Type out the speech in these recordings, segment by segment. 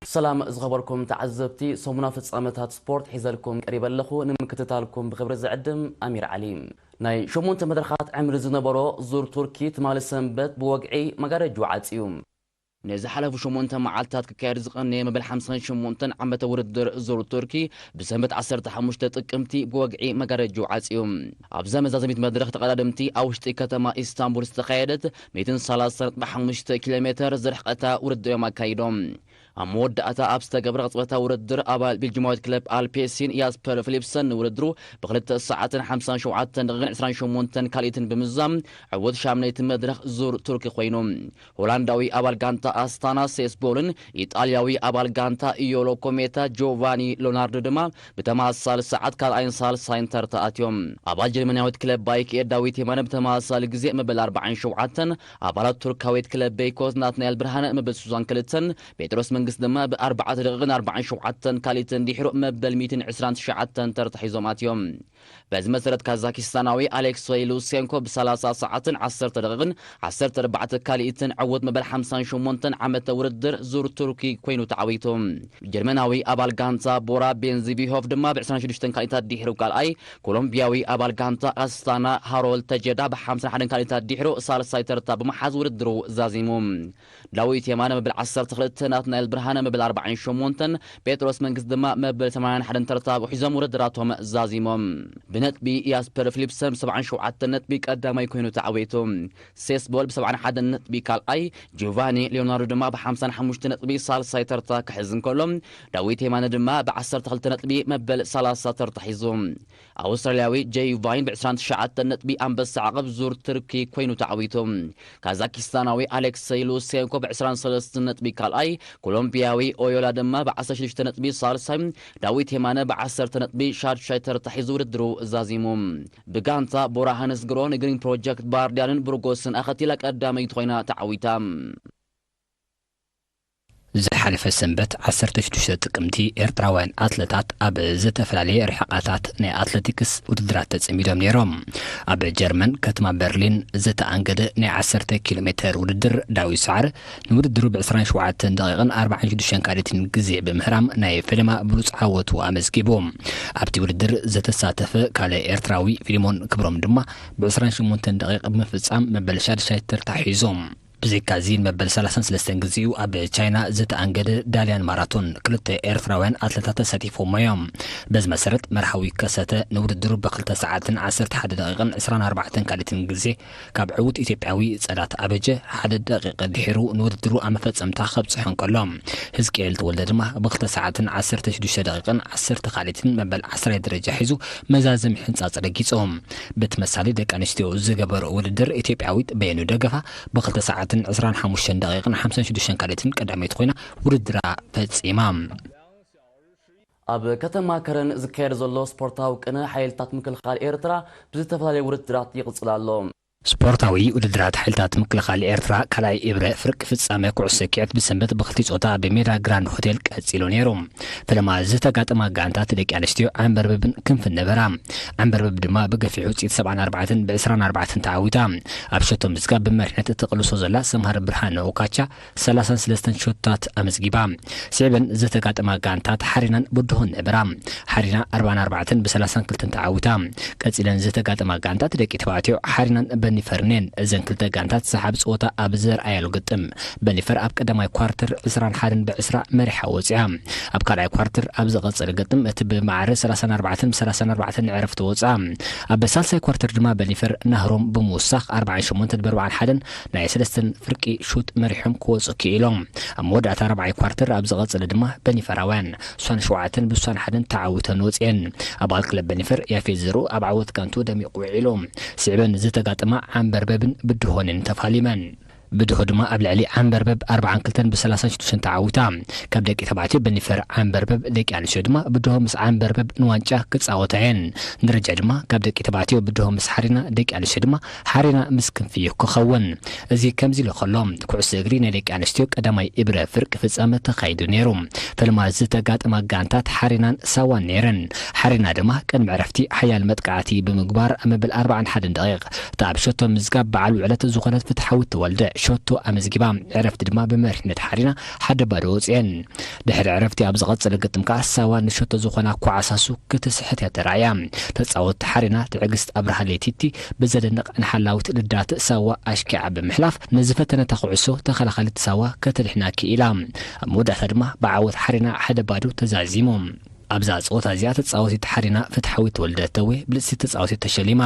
ሰላም ዝኸበርኩም ተዓዘብቲ፣ ሰሙና ፍጻመታት ስፖርት ሒዘልኩም ቀሪበ ኣለኹ። ንምክትታልኩም ብኽብሪ ዝዕድም ኣሚር ዓሊ። ናይ ሸሞንተ መድረኻት ዕምሪ ዝነበሮ ዙር ቱርኪ ትማሊ ሰንበት ብወግዒ መጋረጅኡ ዓጽዩ። ንዝሓለፉ ሸሞንተ መዓልታት ክካየድ ዝቐነየ መበል ሓምሳን ሸሞንተን ዓመተ ውድድር ዙር ቱርኪ ብሰንበት ዓሰርተ ሓሙሽተ ጥቅምቲ ብወግዒ መጋረጅኡ ዓጽዩ። ኣብዛ መዛዘሚት መድረኽ ተቐዳደምቲ ኣብ ውሽጢ ከተማ ኢስታንቡል ዝተኻየደት ሚእትን ሰላሳ ነጥቢ ሓሙሽተ ኪሎ ሜተር ዝርሕቐታ ውድድር እዮም ኣካይዶም። ኣብ መወዳእታ ኣብ ዝተገብረ ቅጽበታዊ ውድድር ኣባል ቤልጂማዊት ክለብ ኣልፔሲን ያስፐር ፊሊፕሰን ንውድድሩ ብክልተ ሰዓትን ሓምሳን ሸውዓተን ደቂቕን ዕስራን ሸሞንተን ካልኢትን ብምዛም ዕዉት ሻምናይቲ መድረኽ ዙር ቱርኪ ኮይኑ። ሆላንዳዊ ኣባል ጋንታ ኣስታና ሴስ ቦልን ኢጣልያዊ ኣባል ጋንታ ኢዮሎ ኮሜታ ጆቫኒ ሎናርዶ ድማ ብተመሳሳሊ ሰዓት ካልኣይን ሳልሳይን ተርታ ኣትዮም። ኣባል ጀርመናዊት ክለብ ባይክ ኤር ዳዊት የማነ ብተመሳሳሊ ግዜ መበል ኣርባዓን ሸውዓተን፣ ኣባላት ቱርካዊት ክለብ ቤይኮት ናትናኤል ብርሃነ መበል ስሳን ክልተን፣ ጴጥሮስ መንግስት ድማ ብኣርባዕተ ደቂቕን ኣርባዓን ሸውዓተን ካልኢትን ድሕሩ መበል ሚእትን ዕስራን ትሽዓተን ተርታ ሒዞም ኣትዮም። በዚ መሰረት ካዛኪስታናዊ ኣሌክሶይ ሉሴንኮ ብሰላሳ ሰዓትን ዓሰርተ ደቂቕን ዓሰርተ ኣርባዕተ ካልኢትን ዕዉት መበል ሓምሳን ሸሞንተን ዓመተ ውድድር ዙር ቱርኪ ኮይኑ ተዓዊቱ። ጀርመናዊ ኣባል ጋንታ ቦራ ቤንዚቢሆፍ ድማ ብ ዕስራን ሽዱሽተን ካልኢታት ድሕሩ ካልኣይ፣ ኮሎምቢያዊ ኣባል ጋንታ ኣስታና ሃሮል ተጀዳ ብ ሓምሳን ሓደን ካልኢታት ድሕሩ ሳልሳይ ተርታ ብምሓዝ ውድድሩ ዛዚሙ። ዳዊት የማነ መበል ዓሰርተ ክልተ፣ ናትናኤል ብርሃነ መበል ኣርባዓን ሸሞንተን፣ ጴጥሮስ መንግስት ድማ መበል ሰማንያን ሓደን ተርታ ሒዞም ውድድራቶም ዛዚሞም። ብነጥቢ ያስፐር ፊሊፕሰን ብ ሰብዓን ሸውዓተን ነጥቢ ቀዳማይ ኮይኑ ተዓዊቱ። ሴስ ቦል ብ ሰብዓን ሓደን ነጥቢ ካልኣይ፣ ጂዮቫኒ ሊዮናርዶ ድማ ብ ሓምሳን ሓሙሽተ ነጥቢ ሳልሳይ ተርታ ክሕዝ እንከሎ፣ ዳዊት የማነ ድማ ብ ዓሰርተ ክልተ ነጥቢ መበል ሰላሳ ተርታ ሒዙ። ኣውስትራልያዊ ጄይ ቫይን ብ ዕስራን ትሽዓተን ነጥቢ ኣንበሳ ዓቐብ ዙር ቱርኪ ኮይኑ ተዓዊቱ። ካዛኪስታናዊ ኣሌክሰይ ሉሴንኮ ብ ዕስራን ሰለስተን ነጥቢ ካልኣይ፣ ኮሎምቢያዊ ኦዮላ ድማ ብ ዓሰርተ ሽዱሽተ ነጥቢ ሳልሳይ፣ ዳዊት የማነ ብ ዓሰርተ ነጥቢ ሻድሻይ ተርታ ሒዙ ውድድሩ ዛዚሙ። ብጋንታ ቦራ ሃንስ ግሮን ግሪን ፕሮጀክት ባርዲያንን ብሩጎስን ኣኸቲላ ቀዳመይቲ ኮይና ተዓዊታ። ዝሓለፈ ሰንበት ዓሰርተ ሽዱሽተ ጥቅምቲ ኤርትራውያን ኣትለታት ኣብ ዝተፈላለየ ርሕቐታት ናይ ኣትሌቲክስ ውድድራት ተጸሚዶም ነይሮም። ኣብ ጀርመን ከተማ በርሊን ዝተኣንገደ ናይ ዓሰርተ ኪሎ ሜተር ውድድር ዳዊት ሰዓረ ንውድድሩ ብ ዕስራን ሸውዓተን ደቂቕን ኣርባዓን ሽዱሽተን ካልኢትን ግዜ ብምህራም ናይ ፈለማ ብሉጽ ዓወቱ ኣመዝጊቡ። ኣብቲ ውድድር ዝተሳተፈ ካልእ ኤርትራዊ ፊልሞን ክብሮም ድማ ብ ዕስራን ሸሞንተን ደቂቕ ብምፍጻም መበል ሻድሻይ ተርታ ሒዞም። ብዘይካዚ መበል ሰላሳን ሰለስተን ግዜኡ ኣብ ቻይና ዝተኣንገደ ዳልያን ማራቶን ክልተ ኤርትራውያን ኣትለታት ተሳቲፎሞ እዮም። በዚ መሰረት መርሃዊ ከሰተ ንውድድሩ ብክልተ ሰዓትን ዓሰርተ ሓደ ደቂቕን ዕስራን ኣርባዕተን ካልኢትን ግዜ ካብ ዕዉት ኢትዮጵያዊ ጸዳት ኣበጀ ሓደ ደቂቕ ድሒሩ ንውድድሩ ኣብ መፈጸምታ ከብጽሖ እንከሎ፣ ህዝቅኤል ተወልደ ድማ ብክልተ ሰዓትን ዓሰርተ ሽዱሽተ ደቂቕን ዓሰርተ ካልኢትን መበል ዓስራይ ደረጃ ሒዙ መዛዘሚ ሕንጻጽ ረጊጹ። ብተመሳሊ ደቂ ኣንስትዮ ዝገበርኦ ውድድር ኢትዮጵያዊት በየኑ ደገፋ ብክልተ ሰዓትን ዕስራን ሓሙሽተን ደቂቕን ሓምሳን ሽዱሽተን ካልኢትን ቀዳመይቲ ኮይና ውድድራ ፈጺማ። ኣብ ከተማ ከረን ዝካየድ ዘሎ ስፖርታዊ ቅነ ሓይልታት ምክልኻል ኤርትራ ብዝተፈላለየ ውድድራት ይቕጽል ኣሎ። ስፖርታዊ ውድድራት ሓይልታት ምክልኻል ኤርትራ ካልኣይ እብረ ፍርቂ ፍጻመ ኩዕሶ ሰኪዐት ብሰንበት ብክልቲ ጾታ ኣብ ሜዳ ግራንድ ሆቴል ቀጺሉ ነይሩ። ፈለማ ዝተጋጠማ ጋንታት ደቂ ኣንስትዮ ዓንበርበብን ክንፍን ነበራ። ዓንበርበብ ድማ ብገፊሕ ውጽኢት ሰብዓን ኣርባዕተን ብ ዕስራን ኣርባዕተን ተዓዊታ። ኣብ ሸቶ ምዝጋብ ብመሪሕነት እትቕልሶ ዘላ ሰምሃር ብርሃነ ኦካቻ ሰላሳን ሰለስተን ሾታት ኣመዝጊባ። ስዒበን ዝተጋጠማ ጋንታት ሓሪናን ብድሆን ነበራ። ሓሪና ኣርባን ኣርባዕተን ብ ሰላሳን ክልተን ተዓዊታ። ቀጺለን ዝተጋጠማ ጋንታት ደቂ ተባዕትዮ ሓሪናን በኒፈርን እየን። እዘን ክልተ ጋንታት ሰሓቢ ጸወታ ኣብ ዘርኣያሉ ግጥም፣ በኒፈር ኣብ ቀዳማይ ኳርተር ዕስራን ሓደን ብ ዕስራ መሪሓ ወጺኣ። ኣብ ካልኣይ ኳርተር ኣብ ዝቐጸለ ግጥም፣ እቲ ብማዕረ ሰላሳን ኣርባዕተን ብ ሰላሳን ኣርባዕተን ንዕረፍቲ ወጽኣ። ኣብ ሳልሳይ ኳርተር ድማ በኒፈር ናህሮም ብምውሳኽ ኣርባዓን ሸሞንተን ብ ኣርባዓን ሓደን ናይ ሰለስተን ፍርቂ ሹት መሪሖም ክወጹ ክኢሎም። ኣብ መወዳእታ ራብዓይ ኳርተር ኣብ ዝቐጸለ ድማ በኒፈራውያን ሱሳን ሸውዓተን ብ ሱሳን ሓደን ተዓዊተን ወጺኤን። ኣባል ክለብ በኒፈር ያፌት ዘርኡ ኣብ ዓወት ጋንቱ ደሚቑ ውዒሉ። ስዕበን ዝተጋጠማ ዓንበርበብን ብድሆንን ተፋሊመን። ብድሆ ድማ ኣብ ልዕሊ ዓንበርበብ ኣርባዓን ክልተን ብ ሰላሳን ሽዱሽተን ተዓዊታ። ካብ ደቂ ተባዕትዮ በኒፈር ዓንበርበብ፣ ደቂ ኣንስትዮ ድማ ብድሆ ምስ ዓንበርበብ ንዋንጫ ክጻወታ እየን። ንደረጃ ድማ ካብ ደቂ ተባዕትዮ ብድሆ ምስ ሓሪና፣ ደቂ ኣንስትዮ ድማ ሓሪና ምስ ክንፍዮ ክኸውን። እዚ ከምዚ ኢሉ ከሎ፣ ኩዕሶ እግሪ ናይ ደቂ ኣንስትዮ ቀዳማይ እብረ ፍርቂ ፍጻመ ተኻይዱ ነይሩ። ፈለማ ዝተጋጠማ ጋንታት ሓሪናን ሳዋን ነይረን። ሓሪና ድማ ቅድሚ ዕረፍቲ ሓያል መጥቃዕቲ ብምግባር ኣብ መበል ኣርባዓን ሓደን ደቂቕ እታ ኣብ ሸቶ ምዝጋብ በዓል ውዕለት ዝኾነት ፍትሓዊት ተወልደ ሸቶ ኣመዝጊባ። ዕረፍቲ ድማ ብመሪሕነት ሓሪና ሓደ ባዶ ወፅኤን። ድሕሪ ዕረፍቲ ኣብ ዝቐጸለ ግጥም ከኣ ሳዋ ንሸቶ ዝኾና ኳዕሳሱ ክትስሕት እያ ተራእያ። ተጻወቲ ሓሪና ትዕግስት ኣብርሃ ሌቲቲ ብዘደንቕ ንሓላዊት ልዳት ሳዋ ኣሽኪዓ ብምሕላፍ ንዝፈተነታ ኩዕሶ ተኸላኻሊት ሳዋ ከተድሕና ክኢላ። ኣብ መወዳእታ ድማ ብዓወት ሓሪና ሓደ ባዶ ተዛዚሙ። ኣብዛ ጸወታ እዚኣ ተጻወቲት ሓሪና ፍትሓዊት ተወልደ ተዌ ብልጽቲ ተጻወቲት ተሸሊማ።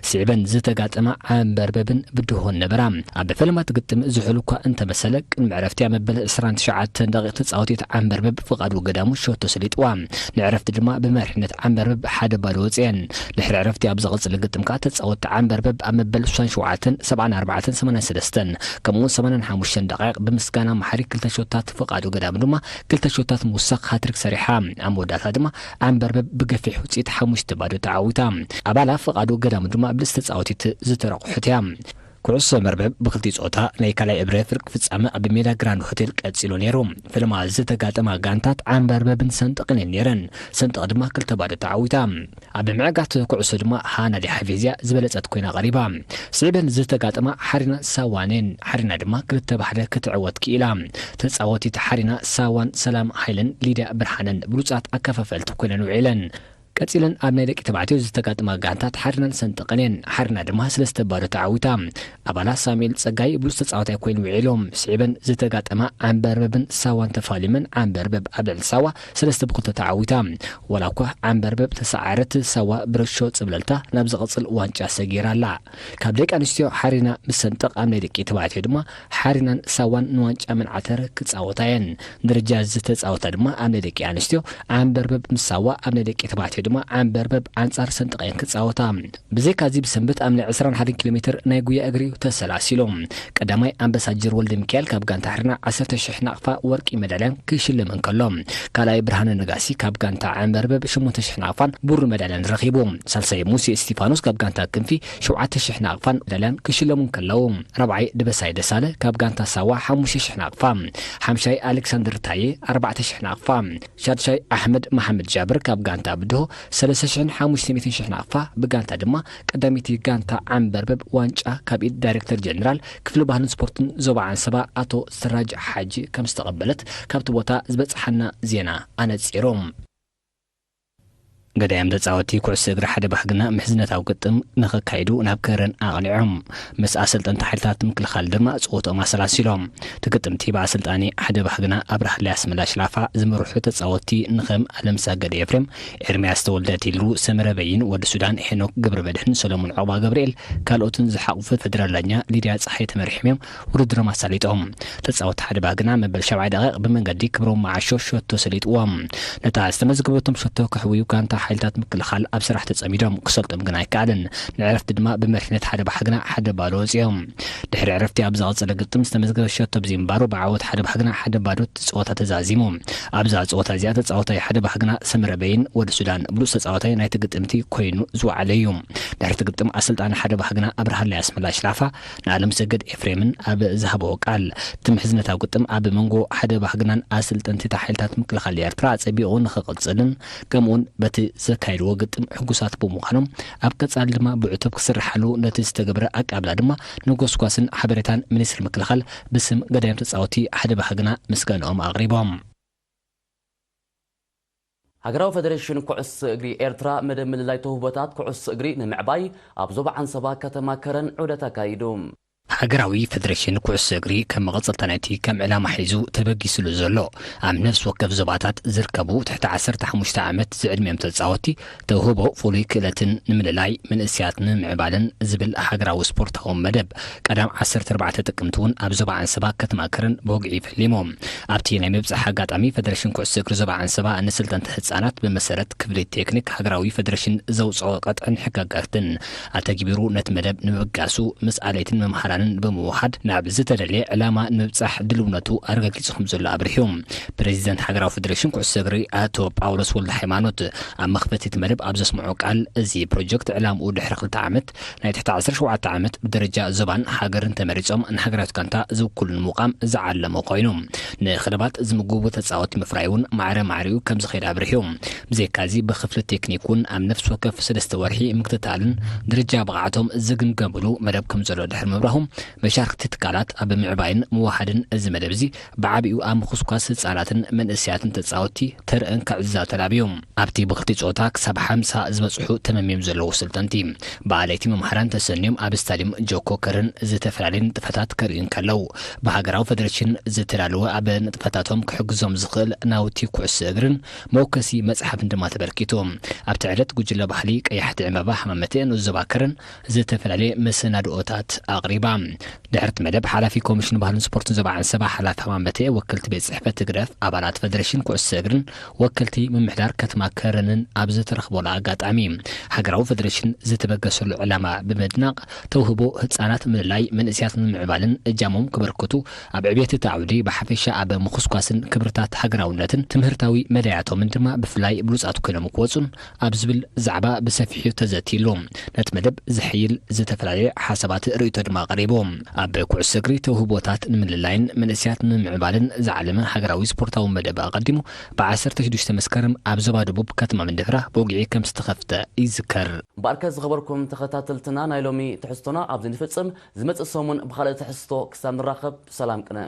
ስዒበን ዝተጋጠማ ዓንበርበብን ብድሆን ነበራ። ኣብ ፈለማ እቲ ግጥም ዝሑል እኳ እንተመሰለ፣ ቅድሚ ዕረፍቲ ኣብ መበል ዕስራን ትሽዓተን ደቂቕ ተጻወቲት ዓንበርበብ ፍቓዱ ገዳሙ ሸቶ ሰሊጥዋ። ንዕረፍቲ ድማ ብመሪሕነት ዓንበርበብ ሓደ ባዶ ወጽኤን። ድሕሪ ዕረፍቲ ኣብ ዝቐጽል ግጥም ከኣ ተጻወቲ ዓንበርበብ ኣብ መበል ስሳን ሸውዓተን፣ ሰብዓን ኣርባዕተን፣ ሰማንያን ሰለስተን፣ ከምኡውን ሰማንያን ሓሙሽተን ደቂቕ ብምስጋና መሓሪ ክልተ ሸቶታት ፍቓዱ ገዳሙ ድማ ክልተ ሸቶታት ምውሳኽ ሃትሪክ ሰሪሓ። ኣብ መወዳእታ ድማ ዓንበርበብ ብገፊሕ ውጽኢት ሓሙሽተ ባዶ ተዓዊታ። ኣባላ ፍቓዱ ገዳሙ ድማ ብልጽቲ ተጻወቲት ዝተረቑሑት እያ። ኩዕሶ መርበብ ብክልቲኡ ጾታ ናይ ካልኣይ እብረ ፍርቂ ፍጻመ ኣብ ሜዳ ግራንድ ሆቴል ቀጺሉ ነይሩ። ፈለማ ዝተጋጠማ ጋንታት ዓንበርበብን ሰንጠቕን እየን ነይረን። ሰንጠቕ ድማ ክልተ ባዶ ተዓዊታ። ኣብ ምዕጋት ኩዕሶ ድማ ሃና ዲሓፌዝያ ዝበለጸት ኮይና ቀሪባ። ስዒበን ዝተጋጠማ ሓሪና ሳዋን እየን። ሓሪና ድማ ክልተ ብሓደ ክትዕወት ክኢላ። ተጻወቲት ሓሪና ሳዋን ሰላም ሃይለን ሊድያ ብርሃነን ብሉጻት ኣከፋፈልቲ ኮይነን ውዒለን። ቀጺለን ኣብ ናይ ደቂ ተባዕትዮ ዝተጋጥማ ጋንታት ሓሪናን ሰንጠቐን እየን። ሓሪና ድማ ሰለስተ ባዶ ተዓዊታ። ኣባላት ሳሙኤል ጸጋይ ብሉጽ ተጻዋታይ ኮይኑ ውዒሎም። ስዒበን ዝተጋጠማ ዓንበርበብን ሳዋን ተፋሊመን ዓንበርበብ ኣብ ልዕሊ ሳዋ ሰለስተ ብክልተ ተዓዊታ። ዋላ እኳ ዓንበርበብ ተሰዓረት፣ ሳዋ ብረሾ ጽብለልታ ናብ ዝቕጽል ዋንጫ ሰጊራ ኣላ። ካብ ደቂ ኣንስትዮ ሓሪና ምስ ሰንጠቕ ኣብ ናይ ደቂ ተባዕትዮ ድማ ሓሪናን ሳዋን ንዋንጫ መንዓተር ክጻወታ እየን። ደረጃ ዝተጻወታ ድማ ኣብ ናይ ደቂ ኣንስትዮ ዓንበርበብ ምስ ሳዋ፣ ኣብ ናይ ደቂ ተባዕትዮ ድማ ዓንበርበብ ኣንጻር ሰንጠቕ እየን ክጻወታ። ብዘይካዚ ብሰንበት ኣብ ናይ ዕስራን ሓደን ኪሎ ሜትር ናይ ጉያ እግሪ እዩ ተሰላሲሉ። ቀዳማይ ኣምባሳጀር ወልደ ሚካኤል ካብ ጋንታ ሓሪና ዓሰርተ ሽሕ ናቕፋ ወርቂ መዳልያን ክሽለም እንከሎ፣ ካልኣይ ብርሃነ ነጋሲ ካብ ጋንታ ዓንበርበብ ሸሞንተ ሽሕ ናቕፋን ብሩር መዳልያን ረኺቡ። ሳልሳይ ሙሴ እስቲፋኖስ ካብ ጋንታ ክንፊ ሸውዓተ ሽሕ ናቕፋን መዳልያን ክሽለሙ እንከለዉ፣ ራብዓይ ደበሳይ ደሳለ ካብ ጋንታ ሳዋ ሓሙሽተ ሽሕ ናቕፋ፣ ሓምሻይ ኣሌክሳንደር ታየ ኣርባዕተ ሽሕ ናቕፋ፣ ሻድሻይ ኣሕመድ መሓመድ ጃብር ካብ ጋንታ ብድሆ ሰለስተ ሽሕን ሓሙሽተ ሚእትን ሽሕ ናቕፋ፣ ብጋንታ ድማ ቀዳመይቲ ጋንታ ዓንበርበብ ዋንጫ ካብ ኢድ ዳይሬክተር ጀነራል ክፍሊ ባህልን ስፖርትን ዞባ ዓንሰባ ኣቶ ስራጅ ሓጂ ከም ዝተቐበለት ካብቲ ቦታ ዝበጽሓና ዜና ኣነጺሩ። ገዳይም ተጻወቲ ኩዕሶ እግሪ ሓደ ባህግና ምሕዝነታዊ ግጥም ንኸካይዱ ናብ ከረን ኣቕኒዖም። ምስ ኣሰልጠንቲ ሓይልታት ምክልኻል ድማ ጽወትኦም ኣሰላሲሎም። እቲ ግጥምቲ ብኣሰልጣኒ ሓደ ባህግና ኣብርሃለይ ኣስመላሽ ላፋ ዝምርሑ ተጻወቲ ንኸም ኣለምሰገድ ኤፍሬም፣ ኤርምያስ ተወልደ ቲልሩ፣ ሰመረ በይን፣ ወዲ ሱዳን፣ ሄኖክ ገብረመድህን፣ ሰሎሞን ዑቕባ ገብርኤል፣ ካልኦትን ዝሓቑፈ ፈደራል ዳኛ ሊድያ ጸሓይ ተመሪሖም እዮም ውድድሮም ኣሳሊጦም። ተጻወቲ ሓደ ባህግና መበል ሻብዓይ ደቂቕ ብመንገዲ ክብሮም መዓሾ ሸቶ ሰሊጥዎም። ነታ ዝተመዝገበቶም ሸቶ ከሕውዩ ጋንታ ሓይልታት ምክልኻል ኣብ ስራሕ ተጸሚዶም ክሰልጦም ግን ኣይከኣልን። ንዕረፍቲ ድማ ብመሪሕነት ሓደ ባህግና ሓደ ባዶ ወጺኦም። ድሕሪ ዕረፍቲ ኣብ ዝቐጸለ ግጥም ዝተመዝገበ ሸቶ ብዘይምንባሩ ብዓወት ሓደ ባህግና ሓደ ባዶ እቲ ጸወታ ተዛዚሙ። ኣብዛ ጸወታ እዚኣ ተጻዋታይ ሓደ ባህግና ሰመረ በይን ወዲ ሱዳን ብሉጽ ተጻዋታይ ናይቲ ግጥምቲ ኮይኑ ዝወዓለ እዩ። ድሕሪ እቲ ግጥም ኣሰልጣኒ ሓደ ባህግና ኣብርሃለይ ኣስመላሽ ላፋ ንኣለምሰገድ ኤፍሬምን ኣብ ዝሃብዎ ቃል፣ እቲ ምሕዝነታዊ ግጥም ኣብ መንጎ ሓደ ባህግናን ኣሰልጠንቲ ሓይልታት ምክልኻል ኤርትራ ኣጸቢቑ ንኽቕጽልን ከምኡውን በቲ ዘካየድዎ ግጥም ሕጉሳት ብምዃኖም ኣብ ቀጻሊ ድማ ብዕቱብ ክስርሓሉ ነቲ ዝተገብረ ኣቃብላ ድማ ንጎስጓስን ሓበሬታን ሚኒስትሪ ምክልኻል ብስም ገዳይም ተጻወቲ ሓደ ባህግና ምስጋንኦም ኣቕሪቦም። ሃገራዊ ፈደሬሽን ኩዕሶ እግሪ ኤርትራ መደብ ምልላይ ተውህቦታት ኩዕሶ እግሪ ንምዕባይ ኣብ ዞባ ዓንሰባ ከተማ ከረን ዑደት ኣካይዱ። ሃገራዊ ፈደሬሽን ኩዕሶ እግሪ ከም መቐጸልታ ናይቲ ከም ዕላማ ሒዙ ተበጊስሉ ዘሎ ኣብ ነፍሲ ወከፍ ዞባታት ዝርከቡ ትሕቲ ዓሰርተ ሓሙሽተ ዓመት ዝዕድሚኦም ተጻወቲ ተውህቦ ፍሉይ ክእለትን ንምልላይ መንእስያት ንምምዕባልን ዝብል ሃገራዊ ስፖርታዊ መደብ ቀዳም ዓሰርተ ኣርባዕተ ጥቅምቲ እውን ኣብ ዞባ ዓንሰባ ከተማ ከረን ብወግዒ ፈሊሙ። ኣብቲ ናይ ምብጻሕ ኣጋጣሚ ፈደሬሽን ኩዕሶ እግሪ ዞባ ዓንሰባ ንስልጠንቲ ህጻናት ብመሰረት ክፍሊ ቴክኒክ ሃገራዊ ፈደሬሽን ዘውጽኦ ቀጥዕን ሕጋጋትን ኣተግቢሩ ነቲ መደብ ንምብጋሱ ምስ ኣለይትን መምሃራንን ብምውሃድ ናብ ዝተደልየ ዕላማ ንምብጻሕ ድልውነቱ ኣረጋጊጹ ከም ዘሎ ኣብሪሁ። ፕሬዚደንት ሃገራዊ ፈደሬሽን ኩዕሶ እግሪ ኣቶ ጳውሎስ ወልደ ሃይማኖት ኣብ መኽፈቲ እቲ መደብ ኣብ ዘስምዖ ቃል፣ እዚ ፕሮጀክት ዕላምኡ ድሕሪ ክልተ ዓመት ናይ ትሕቲ ዓሰርተ ሸውዓተ ዓመት ብደረጃ ዞባን ሃገርን ተመሪጾም ንሃገራዊት ጋንታ ዝውክሉ ንምቋም ዝዓለመ ኮይኑ፣ ንክለባት ዝምግቡ ተጻወቲ ምፍራይ እውን ማዕረ ማዕሪኡ ከም ዝኸይድ ኣብሪሁ። ብዘይካዚ ብክፍሊ ቴክኒክ እውን ኣብ ነፍሲ ወከፍ ሰለስተ ወርሒ ምክትታልን ደረጃ ብቕዓቶም ዝግምገምሉ መደብ ከም ዘሎ ድሕሪ ምብራሁ፣ መሻርክቲ ትካላት ኣብ ምዕባይን ምውሓድን እዚ መደብ እዚ ብዓቢኡ ኣብ ምኹስኳስ ህጻናትን መንእሰያትን ተጻወቲ ተርእን ክዕዘብ ተላብዩ። ኣብቲ ብክልቲ ጾታ ክሳብ ሓምሳ ዝበጽሑ ተመምዮም ዘለዉ ስልጠንቲ ብኣለይቲ መምሃራን ተሰንዮም ኣብ ስታድዮም ጆኮ ከርን ዝተፈላለዩ ንጥፈታት ከርእዩ እንከለዉ፣ ብሃገራዊ ፈደረሽን ዝተዳለወ ኣብ ንጥፈታቶም ክሕግዞም ዝኽእል ናውቲ ኩዕሶ እግርን መወከሲ መጽሓፍን ድማ ተበርኪቱ። ኣብቲ ዕለት ጉጅለ ባህሊ ቀያሕቲ ዕምባባ ሃማመተ ንኡስ ዞባ ከረን ዝተፈላለየ መሰናድኦታት ኣቕሪባ። ድሕርቲ መደብ ሓላፊ ኮሚሽን ባህልን ስፖርትን ዞባ ዓንሰባ ሓላፊ ሃማመተ፣ ወክልቲ ቤት ጽሕፈት ህግደፍ፣ ኣባላት ፈደረሽን ኩዕሶ እግርን ወክልቲ ምምሕዳር ከተማ ከረንን ኣብ ዝተረኽበሉ ኣጋጣሚ፣ ሃገራዊ ፈደረሽን ዝተበገሰሉ ዕላማ ብምድናቕ፣ ተውህቦ ህጻናት ምልላይ፣ መንእሰያት ንምምዕባልን እጃሞም ክበርክቱ፣ ኣብ ዕብየት እቲ ዓውዲ ብሓፈሻ ኣብ ምኹስኳስን ክብርታት ሃገራውነትን ትምህርታዊ መዳያቶምን ድማ ብፍላይ ብሉጻት ኮይኖም ክወጹን ኣብ ዝብል ዛዕባ ብሰፊሑ ተዘትይሉ። ነቲ መደብ ዝሕይል ዝተፈላለየ ሓሳባት ርእይቶ ድማ ቀሪቡ። ኣብ ኩዕሶ እግሪ ተውህቦታት ንምልላይን መንእሰያት ንምምዕባልን ዝዓለመ ሃገራዊ ስፖርታዊ መደብ ኣቐዲሙ ብ ዓሰርተ ሽዱሽተ መስከረም ኣብ ዞባ ደቡብ ከተማ መንደፈራ ብወግዒ ከም ዝተኸፍተ ይዝከር። እምበኣርከ ዝኸበርኩም ተኸታተልትና ናይ ሎሚ ትሕዝቶና ኣብዚ ንፍጽም። ዝመጽእ ሰሙን ብኻልእ ትሕዝቶ ክሳብ ንራኸብ ሰላም ቅነ።